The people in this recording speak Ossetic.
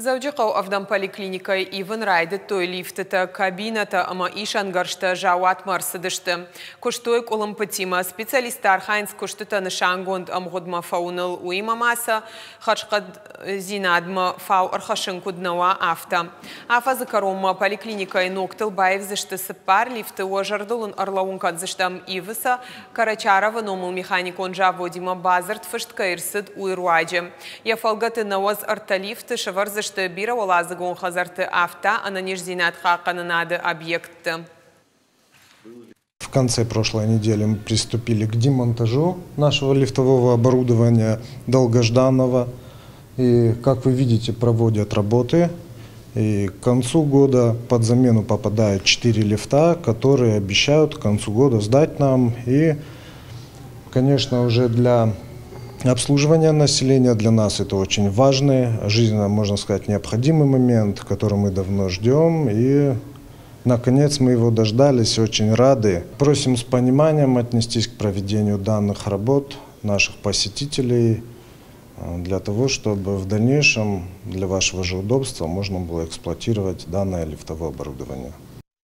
Дзӕуджыхъӕуы ӕвдӕм поликлиникӕйы ивын райдыдтой лифтытӕ, кабинӕтӕ ӕмӕ исӕнгӕрзтӕ заууатмӕ ӕрцыдысты. Куыстой къуылымпытимӕ. Специалисттӕ архайынц куыстытӕ нысангонд ӕмгъуыдмӕ фӕуыныл, уыимӕ ма сӕ хӕрзхъӕддзинадмӕ фау ӕрхӕссын куыд нӕ уа, афтӕ. Афӕдзы кӕронмӕ поликлиникӕйы ногтыл баивдзысты цыппар лифты. Уӕ зӕрдыл ын ӕрлӕууын кӕндзыстӕм, ивы сӕ Карачаровы номыл механикон заводимӕ бадзырд фыст кӕй ӕрцыд, уый руаджы. Йӕ фӕлгӕты 93 лифты сӕвӕрдзысты бирӕуӕладзыгон хӕдзӕртты, афтӕ ӕнӕниздзинад хъахъхъӕнынады объектты. В конце прошлой недели мы приступили к демонтажу нашего лифтового оборудования долгожданного. И, как вы видите, проводят работы. И к концу года под замену попадают 4 лифта, которые обещают к концу года сдать нам. И, конечно, уже для обслуживания населения для нас это очень важный, жизненно, можно сказать, необходимый момент, который мы давно ждем. И, наконец, мы его дождались, очень рады. Просим с пониманием отнестись к проведению данных работ наших посетителей, для того, чтобы в дальнейшем для вашего же удобства можно было эксплуатировать данное лифтовое оборудование.